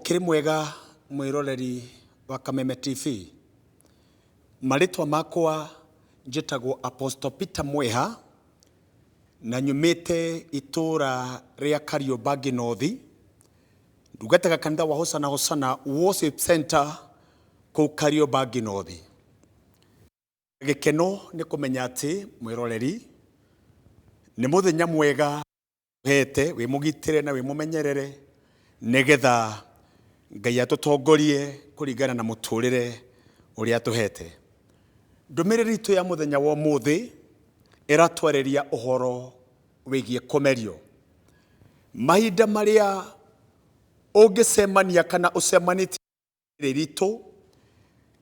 Ũkĩrĩ mwega mwĩroreri wa Kameme TV. Marĩtwa makwa njĩtagwo Apostle Peter Mweha na nyumĩte itũũra rĩa Kariobangi North. Ndungataga kanitha wa Hosana Hosana Worship Center kũu Kariobangi North. Gĩkeno nĩ kũmenya atĩ mwĩroreri nĩ mũthenya mwega hete wĩ mũgitĩre na wĩ mũmenyerere nĩgetha Ngai atũtongorie kũringana na mũtũrĩre ũrĩa atũhete. Ndũmĩrĩri itũ ya mũthenya wa ũmũthĩ ĩratwarĩria ũhoro wĩgiĩ kũmerio. Mahinda marĩa ũngĩcemania kana ũcemanĩtie rĩritũ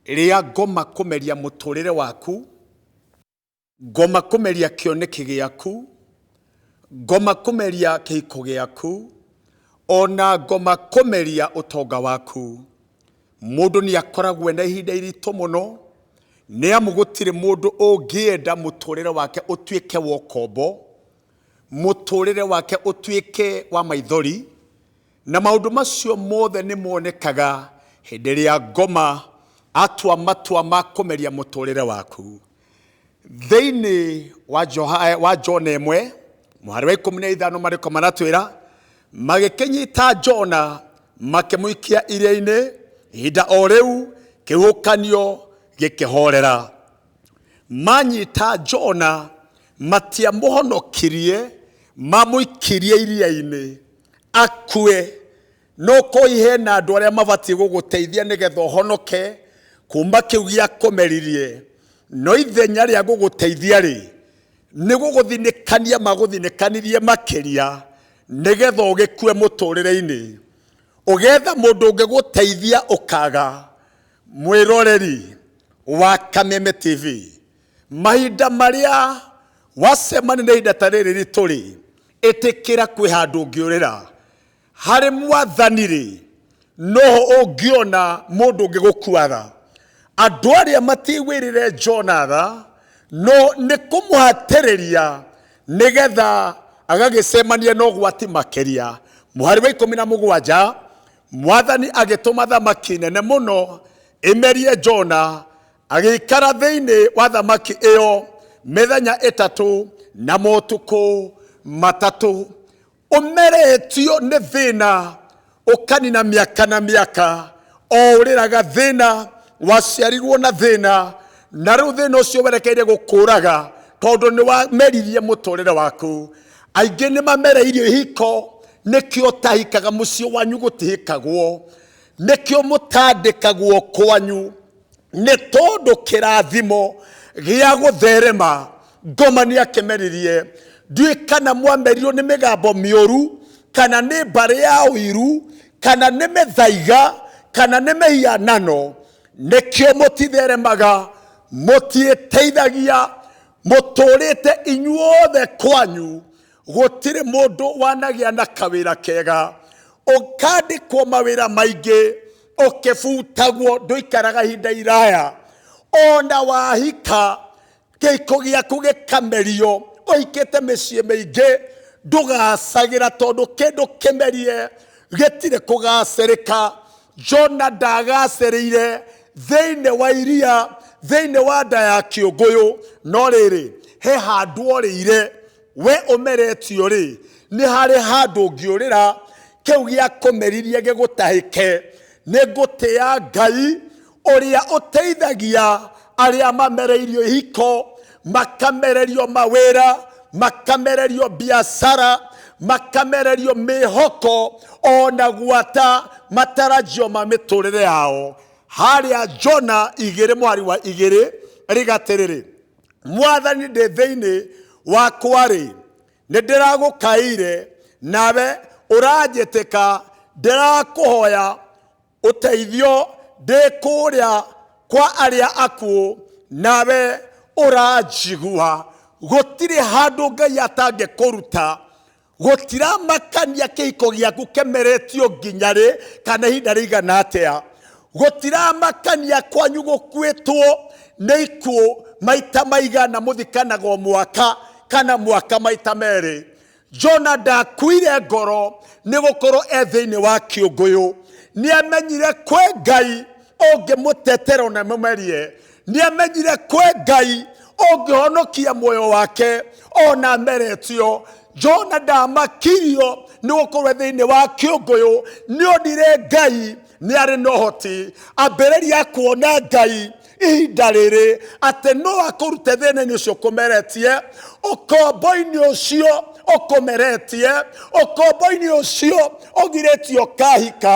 rĩa ngoma kũmeria mũtũrĩre waku, Ngoma kũmeria kĩoneki gĩaku, ngoma kũmeria kĩhiko gĩaku, ona ngoma kũmeria ũtonga waku. Mũndũ nĩ akoragwo ena ihinda iritũ mũno, nĩ amu gũtirĩ mũndũ ũngĩenda mũtũrĩre wake ũtuĩke wa ũkombo, mũtũrĩre wake ũtuĩke wa maithori, na maũndũ macio mothe nĩ monekaga hĩndĩ ĩrĩa ngoma atua matua ma kũmeria mũtũrĩre waku. Thĩinĩ wa Joha, wa Jona ĩmwe mũhari wa 15 marĩko maratwĩra magĩkĩnyita Jona makĩmũikia iria-inĩ, ihinda o rĩu kĩhuhũkanio gĩkĩhorera. Manyita Jona matiamũhonokirie, mamũikirie iria-inĩ akue. No koi hena andũ arĩa mabatiĩ gũgũteithia nĩgetha ũhonoke kuma kĩu gĩa kũmeririe, no ithenya rĩa gũgũteithia rĩ, nĩ gũgũthinĩkania magũthinĩkanirie makĩria nĩgetha ũgĩkue mũtũrĩre-inĩ. Ũgetha mũndũ ũngĩgũteithia ũkaga. Mwĩroreri wa Kameme TV, mahinda marĩa wacemania na ihinda ta rĩrĩ ritũ rĩ, ĩtĩkĩra kwĩ handũ ũngĩũrĩra. Harĩ Mwathani-rĩ, noho ũngĩona mũndũ ũngĩgũkua tha. Andũ arĩa matiaiguĩrĩre Jona tha, no nĩ kũmũhatĩrĩria nĩgetha agagĩcemania na ũgwati makĩria. Mũhari wa 17, Mwathani agĩtũma thamaki nene mũno ĩmerie Jona, agĩikara thĩinĩ wa thamaki ĩyo mĩthenya ĩtatũ na motukũ matatũ. Ũmeretio nĩ thĩna ũkanina mĩaka na mĩaka, o ũrĩraga thĩna, waciarirwo na thĩna, na rĩu thĩna ũcio werekeire gũkũraga tondũ nĩ wameririe mũtũrĩre waku. Aingĩ nĩ mamereirio ihiko, nĩkĩo ũtahikaga, mũciĩ wanyu gũtihikagwo, nĩkĩo mũtandĩkagwo kwanyu. Nĩ tondũ kĩrathimo gĩa gũtherema ngoma nĩ akĩmeririe. Ndiũĩ kana mwamerirwo nĩ mĩgambo mĩũru, kana nĩ mbarĩ ya ũiru, kana nĩ mĩthaiga, kana nĩ mĩhianano. Nĩkĩo mũtitheremaga, mũtiĩteithagia, mũtũrĩte inyuothe kwanyu Gũtirĩ mũndũ wanagĩa na kawĩra kega, ũkandĩkwo mawĩra maingĩ, ũkĩbutagwo, ndũikaraga ihinda iraya. Ona wahika, kĩhiko gĩaku gĩkamerio, ũhikĩte mĩciĩ mĩingĩ, ndũgacagĩra tondũ kĩndũ kĩmerie gĩtirĩ kũgacĩrĩka. Jona ndagacĩrĩire thĩinĩ wa iria, thĩinĩ wa nda ya kĩũngũyũ, no rĩrĩ, he handũ orĩire. We ũmeretio rĩ, nĩ harĩ handũ ũngĩũrĩra kĩu gĩa kũmeririe gĩgũtahĩke. Nĩ ngũtĩa Ngai ũrĩa ũteithagia arĩa mamereirio ihiko, makamererio mawĩra, makamererio biacara, makamererio mĩhoko, ona gwata matarajio ma mĩtũrĩre yao. Harĩa Jona igĩrĩ mũhari wa igĩrĩ rĩgatĩrĩrĩ, Mwathani ndĩ thĩinĩ wakwa-rĩ, nĩ ndĩragũkaĩire, nawe ũranjĩtĩka, ndĩrakũhoya ũteithio ndĩ kũrĩa kwa arĩa akuũ, nawe ũranjigua. Gũtirĩ handũ Ngai atangĩkũruta. Gũtiramakania kĩhiko gĩaku kĩmeretio nginya rĩ kana ihinda rĩigana atĩa. Gũtiramakania kwanyu gũkuĩtwo nĩ ikuũ maita maigana mũthikanaga o mwaka kana mwaka maita merĩ. Jona ndakuire ngoro nĩ gũkorwo e thĩinĩ wa kĩũngũyũ. Nĩ amenyire kwĩ Ngai ũngĩmũtetera ona mũmerie. Nĩ amenyire kwĩ Ngai ũngĩhonokia muoyo wake ona ameretio. Jona ndamakirio nĩ gũkorwo thĩinĩ wa kĩũngũyũ, nĩ onire Ngai nĩ arĩ na ũhoti. Ambĩrĩria kuona Ngai ihinda rĩrĩ atĩ no akũrute thĩna-inĩ ũcio ũkũmeretie, ũkombo-inĩ ũcio ũkũmeretie, ũkombo-inĩ ũcio ũgirĩtio ũkahika,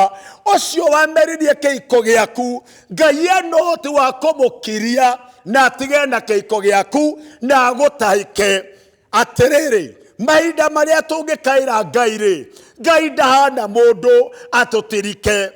ũcio wameririe kĩhiko gĩaku. Ngai ena ũhoti wa kũmũkiria na atige na kĩhiko gĩaku na agũtahĩke. Atĩrĩrĩ, mahinda marĩa tũngĩkaĩra Ngai rĩ, Ngai ndahana mũndũ atũtirike,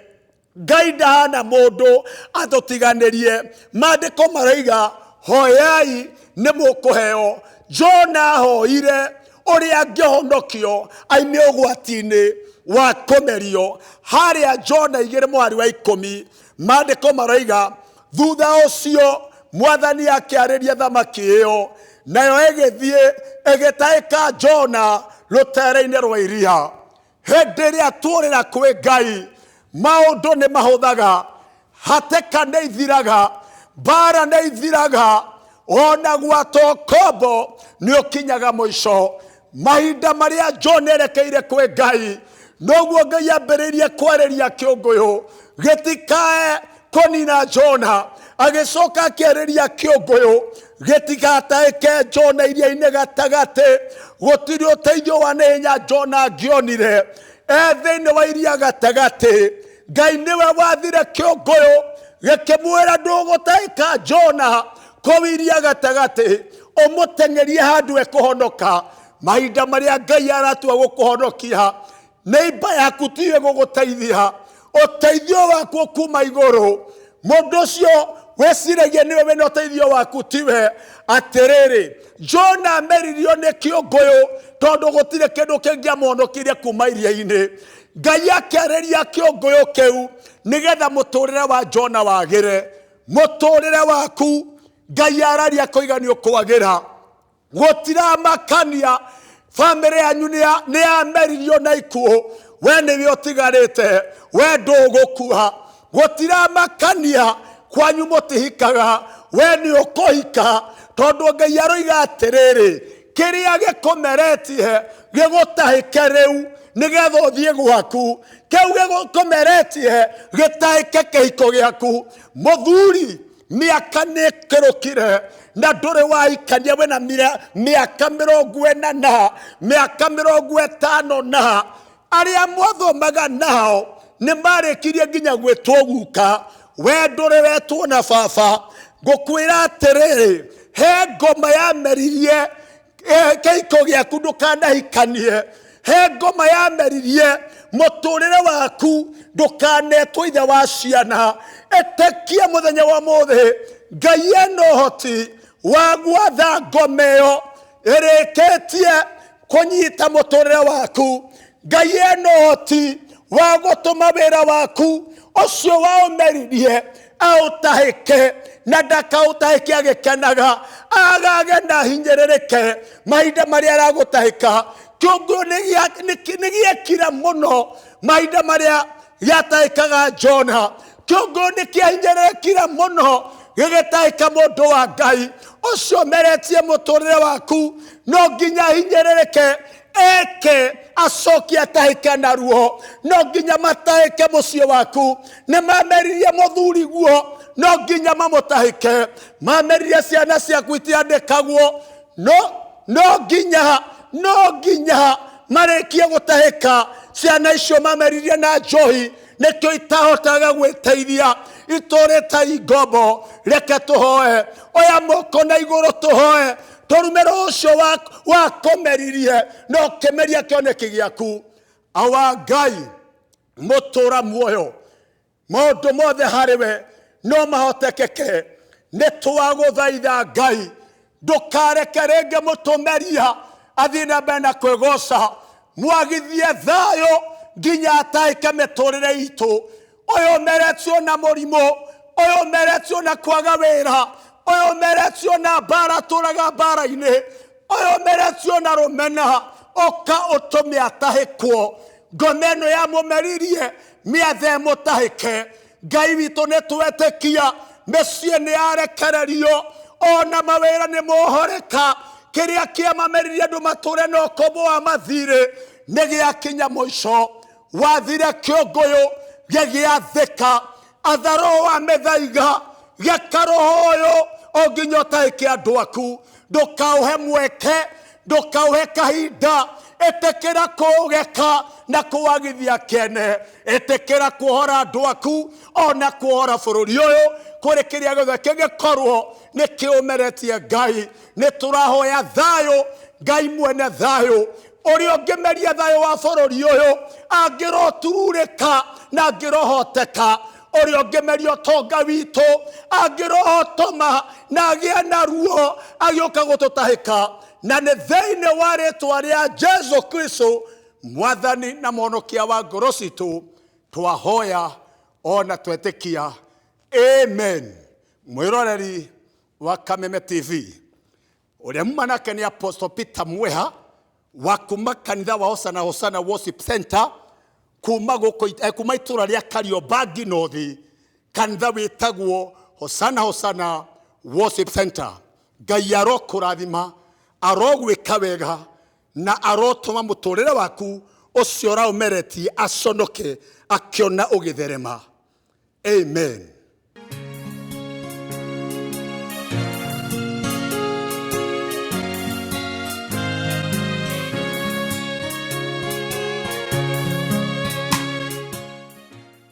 Ngai ndahana mũndũ atũtiganĩrie. Maandĩko maroiga hoyai nĩ mũkũheo. Jona ahoire ũrĩa angĩhonokio aime ũgwati-inĩ wa kũmerio. Harĩa Jona igĩrĩ mũhari wa ikũmi, maandĩko maroiga thutha ũcio Mwathani akĩarĩria thamaki ĩyo, nayo ĩgĩthiĩ ĩgĩtaĩka Jona rũtere-inĩ rwa iria. Hĩndĩ ĩrĩa tuorĩra kwĩ Ngai, maũndũ nĩ mahũthaga, hatĩka nĩ ithiraga, mbara nĩ ithiraga, ona gwata ũkombo nĩ ũkinyaga mũico. Mahinda marĩa John erekeire kwĩ Ngai, noguo Ngai ambĩrĩirie kwarĩria kĩũngũyũ gĩtikae kũnina Jona. Agĩcoka akĩarĩria kĩũngũyũ gĩtigataĩke Jona iria-inĩ gatagatĩ. Gũtirĩ ũteithio wa naihenya Jona angĩonire e thĩinĩ wa iria gatagatĩ. Ngai nĩwe wathire kĩũngũyũ gĩkĩmwĩra ndũgũtaĩka Jona kũu iria gatagatĩ, ũmũteng'erie handũ ekũhonoka. Mahinda marĩa Ngai aratua gũkũhonokia, neighbor yaku tiwe gũgũteithia, ũteithio waku ũkuma igũrũ. Mũndũ ũcio wĩciragia nĩwe wĩna ũteithio waku tiwe. Atĩrĩrĩ, Jona ameririo nĩ kĩũngũyũ tondũ gũtirĩ kĩndũ kĩngĩamũhonokirie kuma iria-inĩ. Ngai akĩarĩria kĩũngũyũ kĩu nĩgetha mũtũrĩre wa Jona wagĩre. Mũtũrĩre waku Ngai araria koiga nĩ ũkwagĩra. Gũtiramakania bamĩrĩ yanyu nĩ yameririo na ikuũ, we nĩwe ũtigarĩte, we ndũgũkua. Gũtiramakania kwanyu mũtihikaga, we nĩ ũkũhika, tondũ Ngai aroiga atĩrĩrĩ, kĩrĩa gĩkũmeretie gĩgũtahĩke rĩu nĩgetha ũthiĩ gwaku, kĩu gĩkũmeretie gĩtahĩke kĩhiko gĩaku. Mũthuri, mĩaka nĩ ĩkĩrũkire na ndũrĩ waikania, wĩna mĩaka mĩrongo ĩna na mĩaka mĩrongo ĩtano na arĩa mwathomaga nao nĩ marĩkirie nginya gwĩtwo guka, we ndũrĩ wetwo na baba. Ngũkwĩra atĩrĩrĩ, he ngoma yameririe kĩhiko gĩaku ndũkanahikanie, he ngoma yameririe mũtũrĩre waku ndũkanetwo ithe wa ciana. Ĩtĩkia mũthenya wa mũthĩ Ngai ena ũhoti wa gwatha ngoma ĩyo ĩrĩkĩtie kũnyita mũtũrĩre waku. Ngai ena ũhoti wa gũtũma wĩra waku ũcio waũmeririe aũtahĩke, na ndakaũtahĩke agĩkenaga, agage na hinyĩrĩrĩke mahinda marĩa aragũtahĩka. Kĩũngũ nĩ gĩekira mũno mahinda marĩa gĩatahĩkaga Jona. Kĩũngũ nĩ kĩahinyĩrĩrĩkire mũno gĩgĩtahĩka mũndũ wa Ngai ũcio meretie mũtũrĩre waku, no nginya hinyĩrĩrĩke eke acokie atahĩke naruo, no nginya matahĩke mũciĩ waku. Nĩ mameririe mũthuri guo, no nginya mamũtahĩke. Mameririe ciana ciaku itiandĩkagwo, no nginya marĩkie gũtahĩka ciana icio mameririe na njohi, nĩkĩo itahotaga gwĩteithia, itũrĩte ingombo. Reke tũhoe, oya moko na igũrũ tũhoe, tũrume roho ũcio wakũmeririe na ũkĩmeria kĩoneki gĩaku. Awa Ngai mũtũra muoyo, maũndũ mothe harĩ we no mahotekeke. Nĩ twagũthaitha Ngai, ndũkareke rĩngĩ mũtũmeria athiĩ na mbere na kwĩgoca, mwagithie thayũ nginya ataĩke mĩtũrĩre itũ. Ũyũ ũmeretio na mũrimũ, ũyũ ũmeretio na kwaga wĩra, ũyũ ũmeretio na mbara, tũraga mbara-inĩ, ũyũ ũmeretio na rũmena, ũka ũtũme atahĩkwo. Ngoma ĩno yamũmeririe Mĩathe mũtahĩke. Ngai witũ nĩ twetĩkia mĩciĩ nĩ yarekererio, ona mawĩra nĩ mohoreka. Kĩrĩa kĩamameririe andũ matũre na ũkombo wa mathirĩ nĩ gĩakinya mũico. Wathire kĩũngũyũ gĩgĩathĩka, atha roho wa mĩthaiga, gĩka roho ũyũ o nginya ũtahĩke andũ aku. Ndũkaũhe mweke, ndũkaũhe kahinda. Ĩtĩkĩra kũũgeka na kũwagithia kĩene. Ĩtĩkĩra kuohora andũ aku ona kuohora bũrũri ũyũ kũrĩ kĩrĩa gĩothe kĩngĩkorwo nĩ kĩũmeretie. Ngai, nĩ tũrahoya thayũ. Ngai mwene thayũ, ũrĩa ũngĩmeria thayũ wa bũrũri ũyũ angĩrotururĩka na angĩrohoteka, ũrĩa ũngĩmeria ũtonga witũ angĩrohotoma na agĩe na ruo agĩũka gũtũtahĩka. Na nĩ thĩinĩ wa rĩtwa rĩa Jesu Kristo, Mwathani na Mũhonokia wa ngoro citũ, twahoya ona twetĩkia, amen. Mwĩroreri wa Kameme TV, ũrĩa muma nake nĩ Apostle Peter Mweha wa kuma kanitha wa Hosana Hosana Worship Center, kuma gũkũ kuma itũra rĩa Kariobangi North, kanitha wĩtagwo Hosana Hosana Worship Center. Ngai arokũrathima, arogwĩka wega, na arotũma mũtũrĩre waku ũcio ũraũmeretie aconoke akĩona ũgĩtherema. Amen.